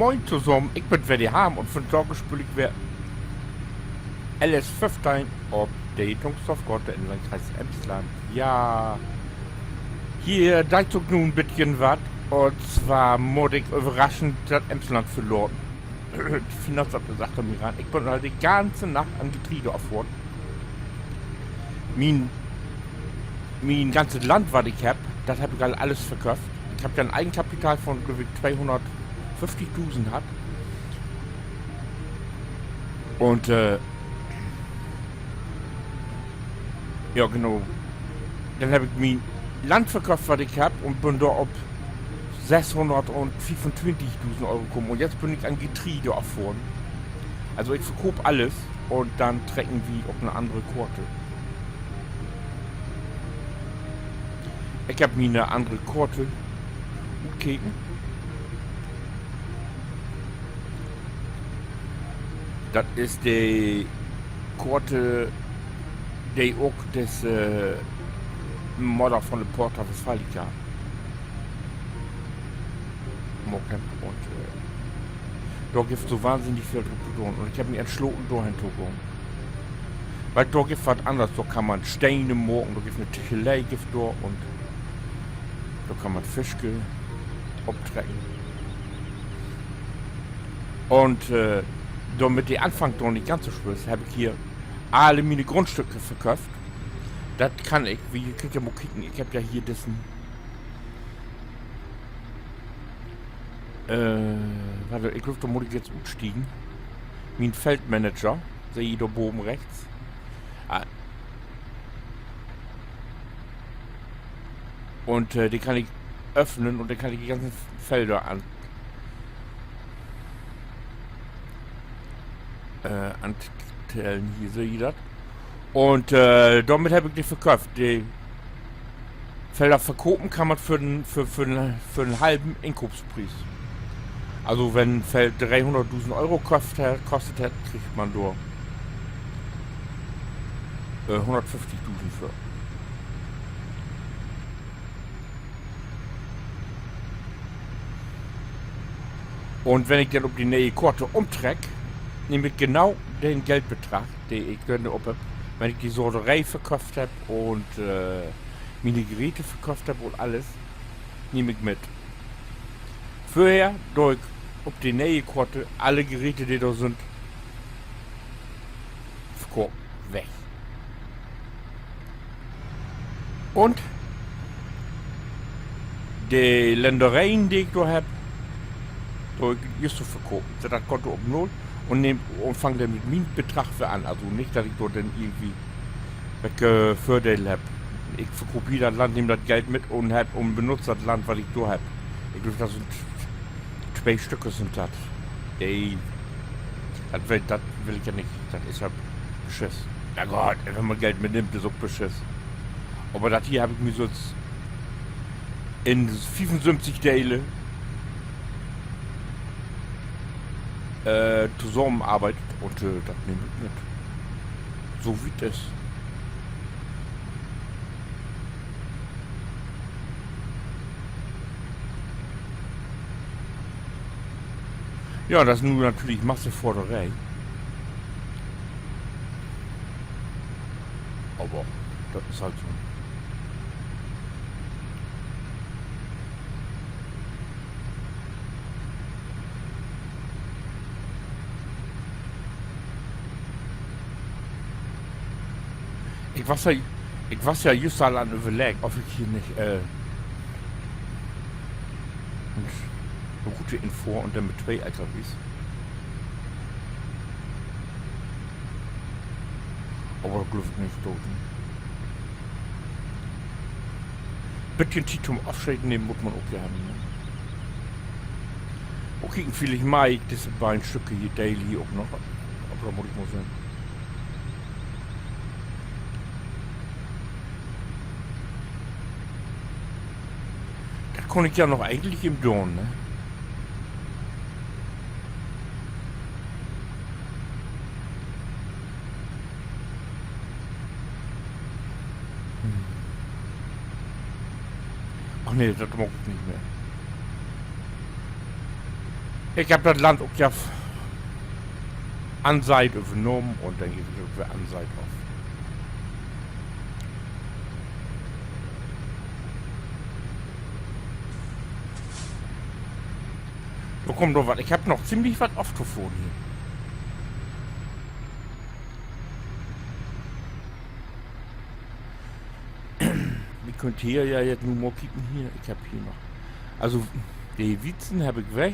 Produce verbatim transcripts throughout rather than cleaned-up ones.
Moin tosamen, ik bün weer de Harm un vundaag speel ik weer L S föffteihn op de Tungstorf Koort in'n Landkreis Emsland. Ja, hier deit sik nu en beten wat. Un zwar mutt ik överraschend dat Emsland verlaten. De Finanzamt is achter mi ran. Ik bün al de ganze Nacht an Getreide affohren. Mien, mien ganzet Land, wat ik hebb, dat hebb ik al alles verköfft. Ik hebb ja en Eigenkapital vun, glööv ik, tweehunnertföfftigdusend hatt. Un, äh, ja, genau. Denn hebb ik mien Land verköfft, wat ik hebb, un bün dor op sesshunnertfiefuntwintigdusend Euro kamen. Un jetzt bün ik an Getreide affohren. Also ik verkoop alles un denn trecken wi op 'ne annere Koort. Ik hebb mi 'ne annere Koort utkeken. Dat is de Koort, de ok disse Modder vun de Porta Westfalica maakt hebbt. Un, äh, dor gifft so wahnsinnig veel to doon. Un ik hebb mi entsloten, dorhen to gahn. Wiel dor gifft wat anners. Dor kann man Stene maken, dor gifft 'ne Tichelee, gifft dor, un dor kann man Fischke optrecken. Un, äh, dormit de Anfang dor nich ganz so swoor is, hebb ik hier alle miene Grundstücke verköfft. Dat kann ik, wi köönt ja mal kieken, ik hebb ja hier dissen, äh, wat, ik glööv, dor mutt ik jetzt utstiegen. Mien Feldmanager, seht ji dor boven rechts. Ah. Un, äh, de kann ik öffnen un denn kann ik de ganzen Felder an, äh, antellen. Hier, seht ji dat? Un, äh, dormit heff ik de verköfft. De Felder verkopen kann man för den, för, för den, för den halven Inkoopspries. Also wenn 'n Feld dreehunnertdusend Euro köfft hett, kostet hett, kriggt man dor, äh, hunnertföfftigdusend för. Un wenn ik denn op de ne'e Koort ümtreck, nehm ik genau den Geldbedrag, de ik denn op hebb, wenn ik de Sorteree verköfft hebb un, äh, miene Geräte verköfft hebb un alles, nehm ik mit. Vörher do ik op de ne'e Koort alle Geräte, de dor sünd, verkoop, weg. Un de Ländereien, de ik dor hebb, do ik eerst so verkopen. Sett dat Konto op null un nehm, un fang denn mit mien Bedrag weer an. Also nich, dat ik dor denn irgendwie wecke Vördeel hebb. Ik verkoop hier dat Land, nehm dat Geld mit un hebb, un benutz dat Land, wat ik dor hebb. Ik glööv, dat sünd twee Stücke sünd dat. De, dat will, dat will ik ja nich. Dat is ja Beschiss. Na goot, wenn man Geld mitnimmt, is ok Beschiss. Aver dat hier heff ik mi so in fiefunsöventig Dele, äh, tosamenarbeidt un, äh, dat nehm ik mit. So wie 't is. Ja, dat is nu natürlich Massenfohreree. Aver dat is halt so. Ik was ja, ik was ja jüst al an överleggen, of ik hier nich, äh, 'ne Route infohr un denn mit twee L K Ws. Aver dat glööv ik nich, dat. Beten Tiet to'n Afscheed nehmen mutt man ok ja hebben, ne? Okay, un villicht maak ik disse beiden Stücke hier, Deel hier ok noch. Aver dor mutt ik mal sehn. Dat kunn ik ja noch egentlich even doon, ne? Ach nee, dat maak ik nich mehr. Ik hebb dat Land ok ja anseiht övernahmen un denn geev ik ok weer anseiht of. Dor kummt doch wat. Ik hebb noch ziemlich wat oftofohren hier. Wi köönt hier ja jetzt nu mal kieken hier. Ik hebb hier noch, also, de Wiezen hebb ik weg.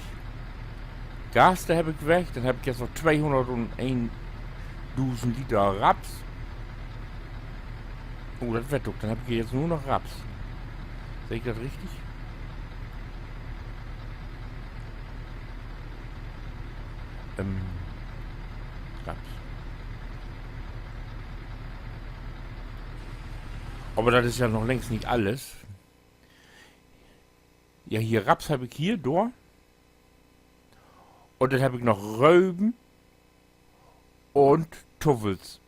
Gerste hebb ik weg. Denn hebb ik jetzt noch tweehunnerteenduusend Liter Raps. Oh, dat wett ok. Denn hebb ik hier jetzt nur noch Raps. Seh ik dat richtig? Ähm, Raps. Aver dat is ja noch längst nich allens. Ja, hier Raps hebb ik hier, dor. Un denn hebb ik noch Röven un Tuffels.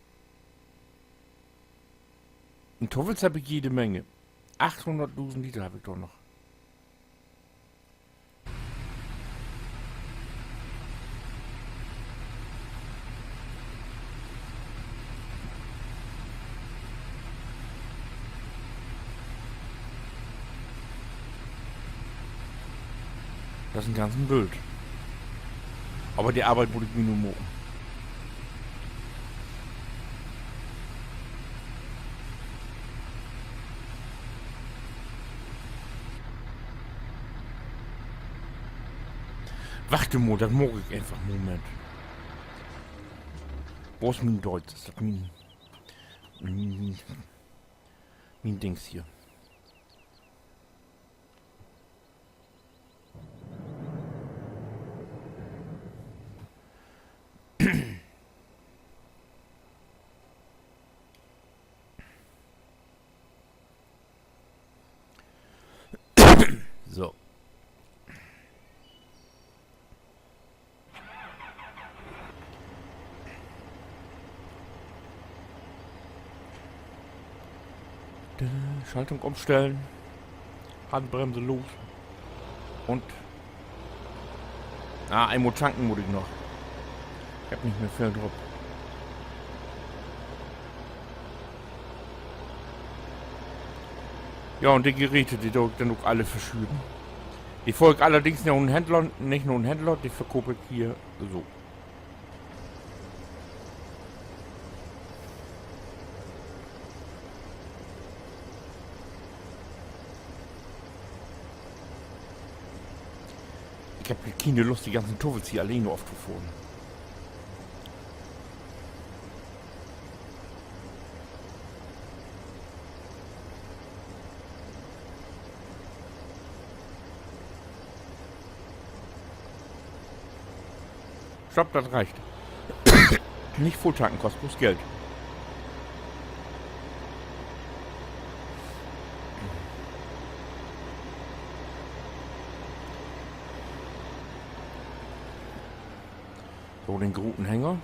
Un Tuffels hebb ik jede Menge. Achthunnertdusend Liter hebb ik dor noch. Dat is en ganzen Bült. Aver de Arbeit mutt ik mi nu maken. Wacht mal, dat maak ik eenfach. Moment. Wo is mien Deutsch? Is dat mien, mien, mien Dings hier? So. Schaltung umstellen. Handbremse los. Un, ah, eenmal tanken mutt ik noch. Ik hebb nich mehr veel drop. Ja, un de Geräte, de do ik denn ok alle verschuven. De fohr ik allerdings na en Händler, nich na en Händler, de verkoop ik hier so. Ik hebb kene Lust, de ganzen Tuffels hier alleen oftofohren. Stopp, dat reckt. Nich vulltanken, kost bloß Geld. So, den groten Hänger.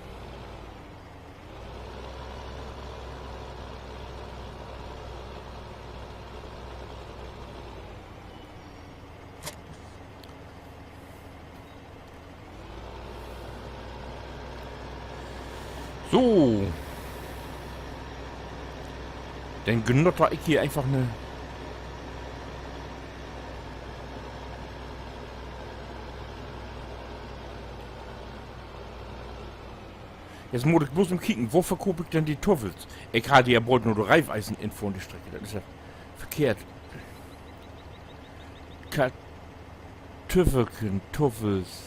So. Denn gnotter ik hier eenfach ne. Nu mutt ik bloß mal kieken, wo verkoop ik denn de Tuffels? Ik harr de ja bold na de Raiffeisen infohren, de Streck. Dat is ja verkehrt. Ka-, Tüffelken, Tuffels.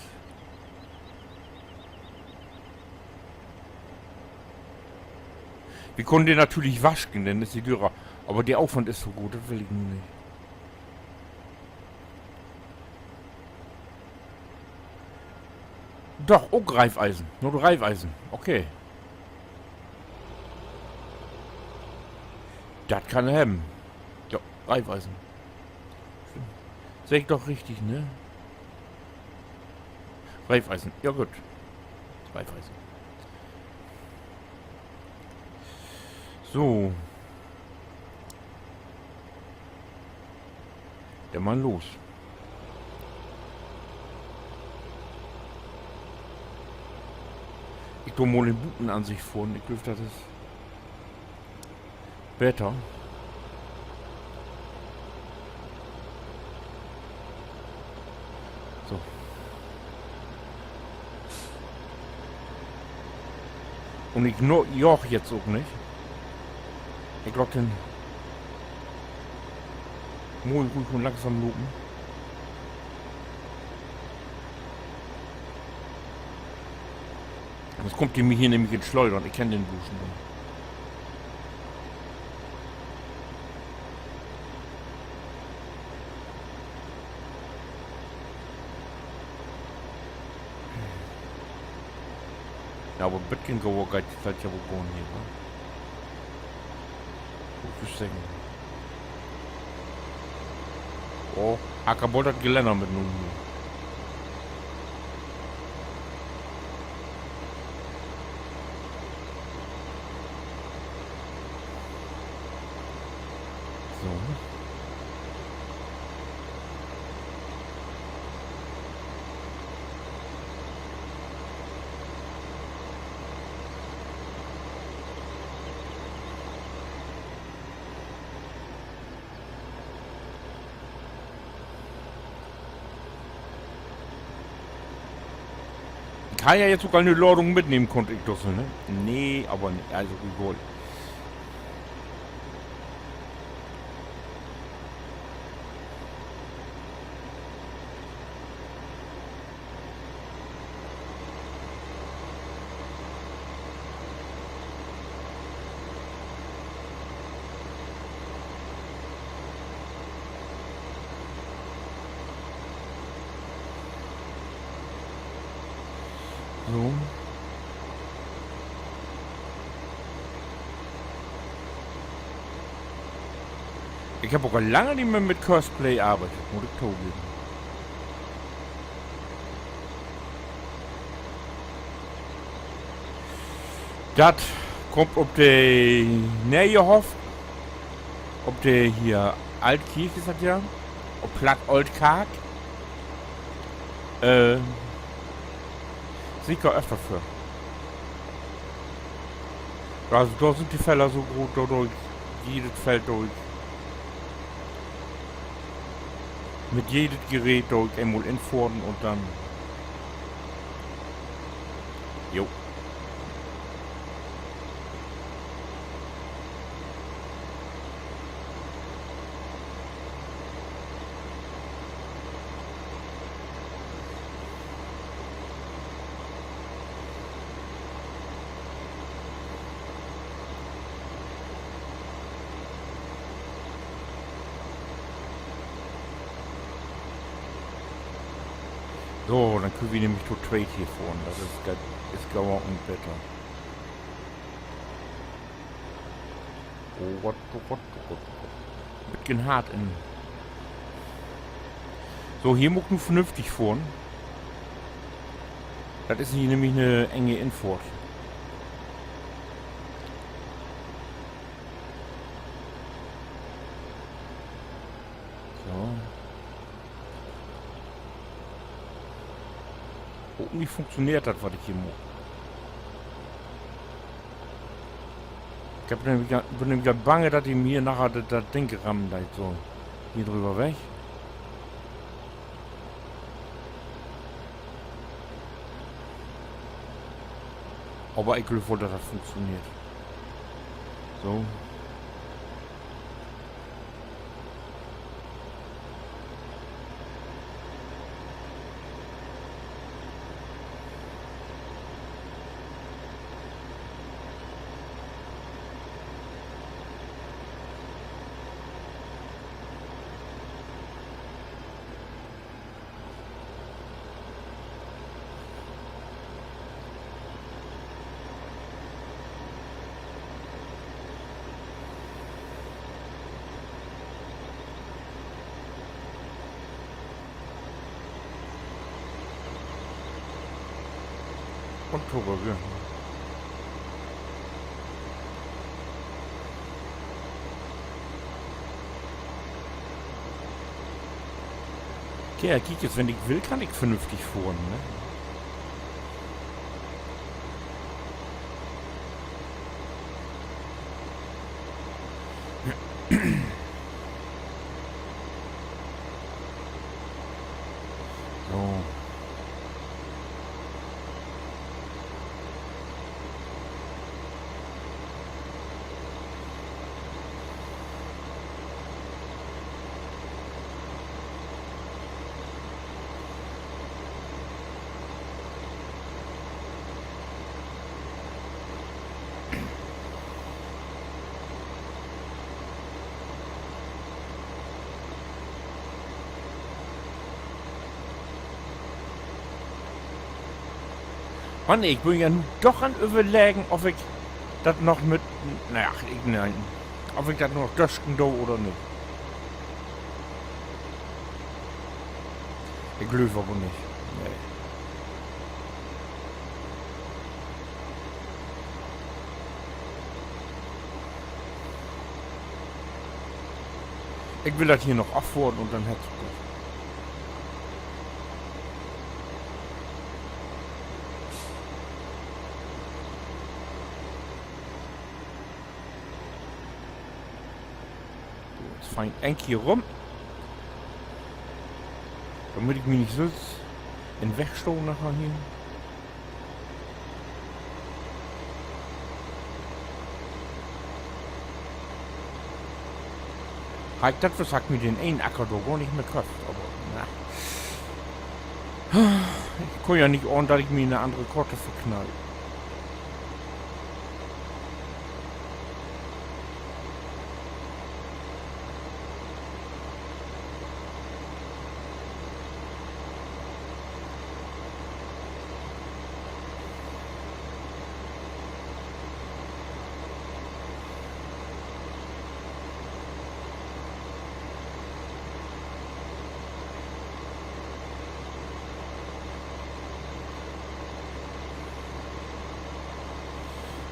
Wi kunnen de natürlich waschen, denn is de dürer. Aver de Aufwand is so groot, dat will ik nu nich. Doch, ok Raiffeisen. Na de Raiffeisen. Okay. Dat kann he hebben. Ja, Raiffeisen. Segg ik doch richtig, ne? Raiffeisen. Ja, goot. Raiffeisen. So. Denn mal los. Mal in Butenansicht fohren. Ik glööv, dat is beter. So. Un ik no-, jaag jetzt ok nich. Ik laat den moi ruhig un langsam lopen. Sünst kummt de mi hier nämlich in Slödern. Ik kenn den Buschen. Ja, aver en beten gauer geiht dat ja woll gahn hier, wa? Goot to seggen. Oh, harr ik bold dat Geländer mitnahmen hier. So. Ik harr ja jetzt ok al 'ne Ladung mitnehmen kunnt, ik Dussel, ne? Nee, aver nich, also egal. So. Ik heff ok al lange nich mehr mit Courseplay arbeidt, mutt ik togeven. Dat kummt op de Neehoff, op de hier Altkirch is dat ja, op Platt Oldkark, äh, seker öfter vör. Also dor sünd de Feller so groot, dor do ik jedet Feld do ik, mit jedet Gerät do ik eenmal infohren un denn, jo. So, denn köönt wi nämlich to tweet hier fohren. Dat is, dat is gauer un beter. Oh Gott, oh Gott, oh Gott, oh Gott. Beten hart in. So, hier mutt ik nu vernünftig fohren. Dat is hier nämlich 'ne enge Infohrt. So. Hopentlich funktioneert dat, wat ik hier maak. Ik heff nämlich, bün nämlich bange, dat de mi hier naher dat, dat Ding rammen deit, so. Hier dröver weg. Aver ik glööv woll, dat dat funktioneert. So. Un torügg. Tja, kiek, jetzt, wenn ik will, kann ik vernünftig fohren, ne? So. Mann, ik bün ja nu doch an överleggen, of ik dat noch mit, na ja, ik, nee, of ik dat noch dösken do oder nich. Ik glööv aver nich. Nee. Ik will dat hier noch affohren un denn hett sik dat. So, nu fahr ik een Keer rum. Dormit ik mi nich sülvst in'n Weg stah naher hier. Harr ik dat wusst, harr ik mi den enen Acker dor gor nich mehr köfft, aver, na. Ik kunn ja nich ahnen, dat ik mi in 'ne annere Koort verknall.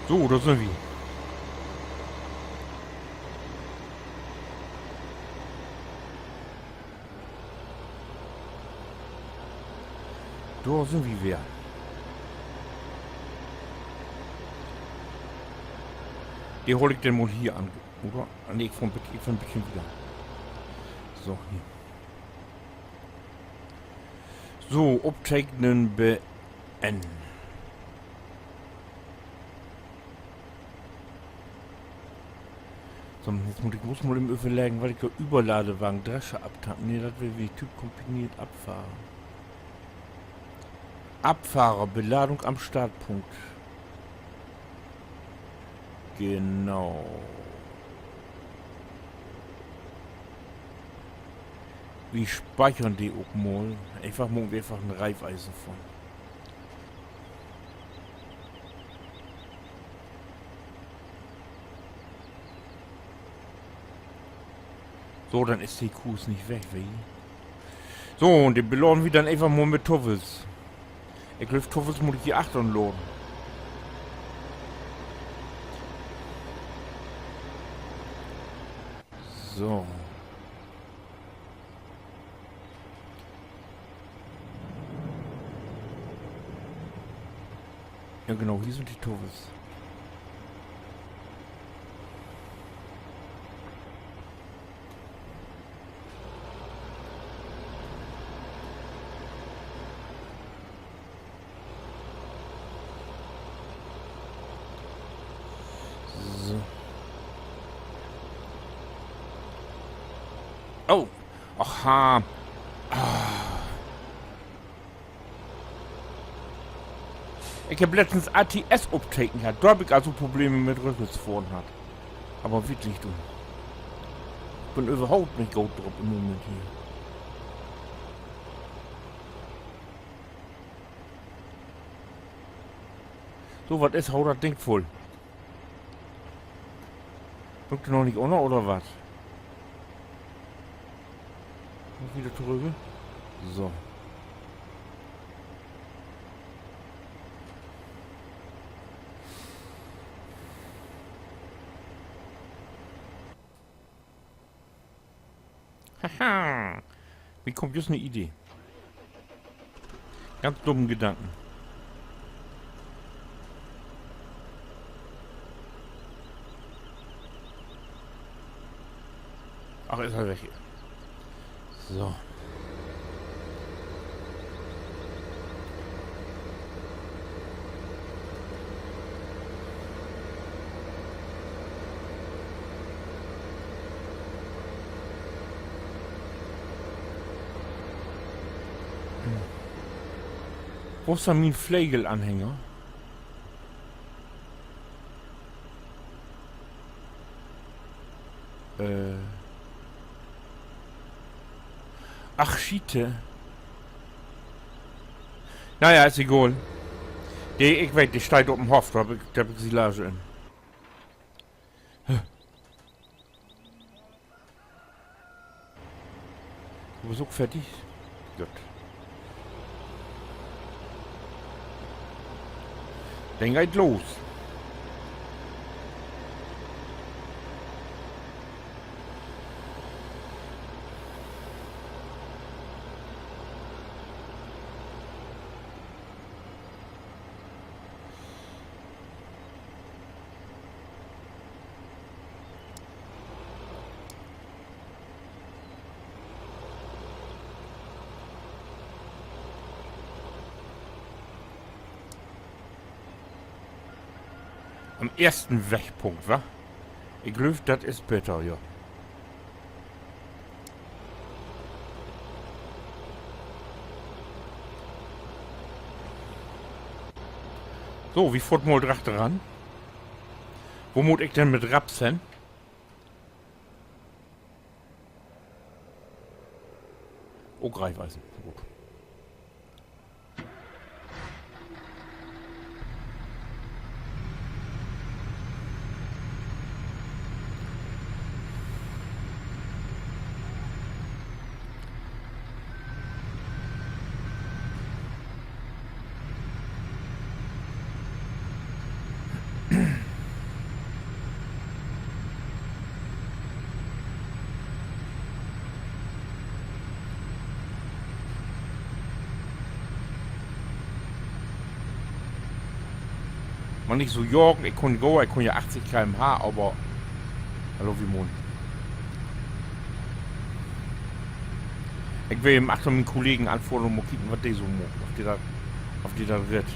So, dor sünd wi. Dor sünd wi weer. De hool ik denn mal hier an, oder? Ah, nee, ik fahr en bit-, ik fahr en beten wieder. So, hier. So, opteknen beennen. So, nu mutt ik, mutt mal even överleggen, wat ik dor, Überladewagen, Drescher abtanken. Nee, dat weer weer Typ kombineert Abfahrer. Abfahrer, Beladung am Startpunkt. Genau. Wi speichert de ok mal. Eenfach, maken wi eenfach en Raiffeisen vun. So, denn is de Kurs nich weg, weet ji. So, un de beladen wi denn eenfach mal mit Tuffels. Ik glööv, Tuffels mutt ik hier achtern laden. So. Ja, genau, hier sünd de Tuffels. So. Oh. Ach, ha. Ah. Ik heff letztens A T S optekent hatt. Dor heff ik also Probleme mit Rückwärtsfohren hatt. Aver wirklich, du. Ik bün överhaupt nich goot drop in'n Moment hier. So, wat is, hau dat Ding vull. Loopt de noch nich ünner, oder wat? Noch wieder torügg. So. Haha. Mi kummt jüst 'ne Idee. Ganz dummen Gedanken. Ach, is er weg. So. Wo is denn mien Flegelanhänger? Äh. Ach, Schiete. Na ja, is egal. De, ik weet, de steiht op 'n Hoff, dor heff ik, dor heff ik Silage in. Du büst ok fertig? Goot. Denn geiht los. An'n eersten Wegpunkt, wa? Ik glööv, dat is beter, ja. So, wi fohrt mal drachteran. Wo mutt ik denn mit Raps hen? Oh, Raiffeisen. Goot. Man nich so jagen, ik kunn gor, ik kunn ja achtzig K M H, aver hallo, wi Mon. Ik will even achter mien Kollegen anfohren un mal kieken, wat de so maakt. Of de dat, of de dat rett.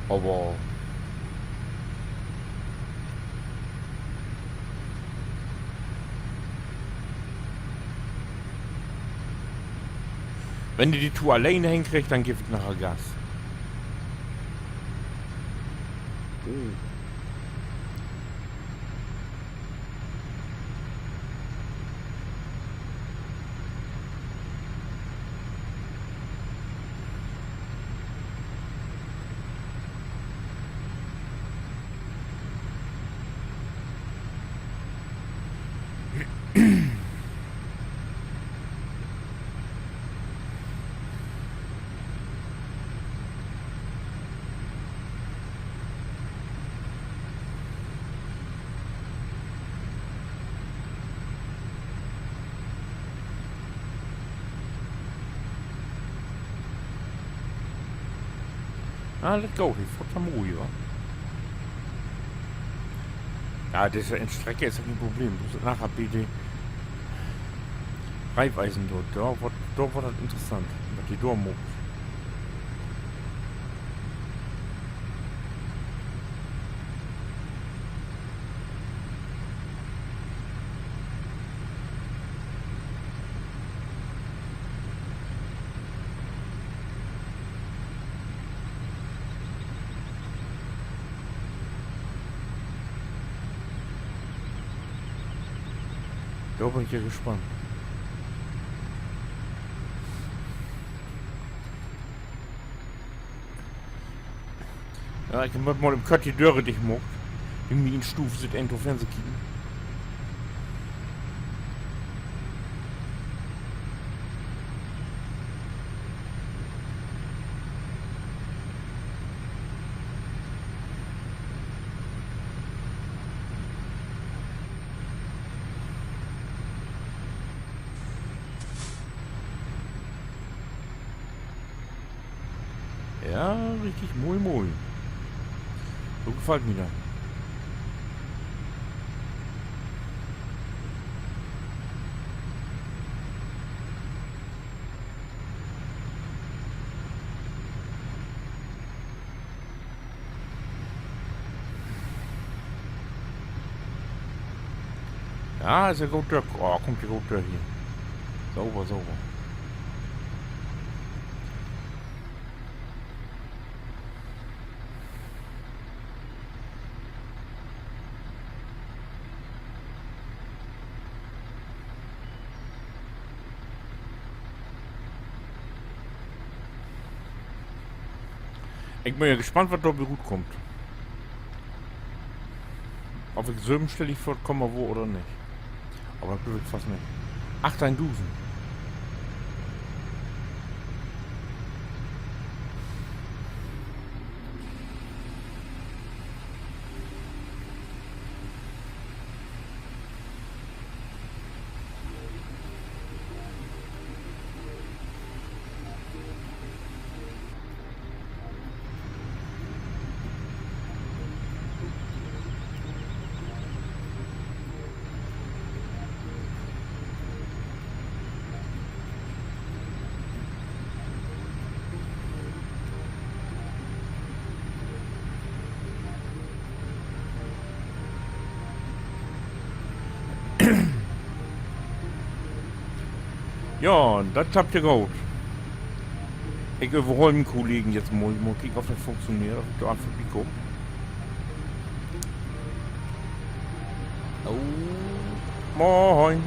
Aver wenn de de Tour alleen henkriggt, denn geev ik naher Gas. Oh. Ah, let go, he fohrt ja moi, wa? Ja, disse Strecke is ja keen Problem. Bloots naher bi de Raiffeisen dor, dor word, dor word dat interessant, wat de dor maakt. Dor bün ik ja gespannt. Ja, ik mutt mal even kort de Döre dicht maken. Bi mi in Stuuv sitt een to Fernseh kieken. Ja, richtig moi, moi. So gefallt mi dat. Ja, is ja goot dör. Oh, kummt ja goot dör hier. Sauber, sauber. Ik bün ja gespannt, wat dor bi rutkummt. Of ik sövenstellig vörtkaam, wo oder nich. Aver dat glööv ik fast nich. Achtteihndusend. Ja, dat klappt ja goot. Ik överhaal mien Kollegen jetzt mal. Mal kieken, of dat funktioneert, of ik dor an vörbikaam. Oh, moin.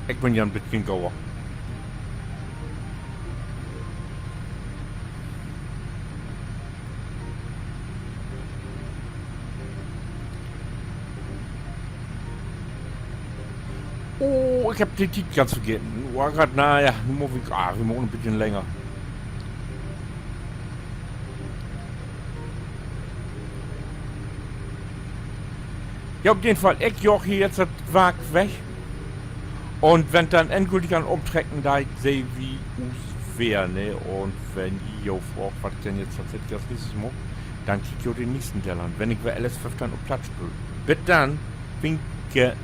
Ik bün ja en beten gauer. Oh, ik heff de Tiet ganz vergeten. Oh Gott, na ja, nu mutt ik, ah, wi maakt en beten länger. Ja, op jeden Fall, ik jaag hier jetzt dat Wark weg. Un wenn 't denn endgültig an Umtrecken deit, seht wi us weer, ne? Un wenn ji jo fraagt, wat ik denn jetzt tatsächlich as nächstes maak, denn kiekt jo den nächsten Deel an, wenn ik weer L S föffteihn op Platt speel. Bit denn, winke.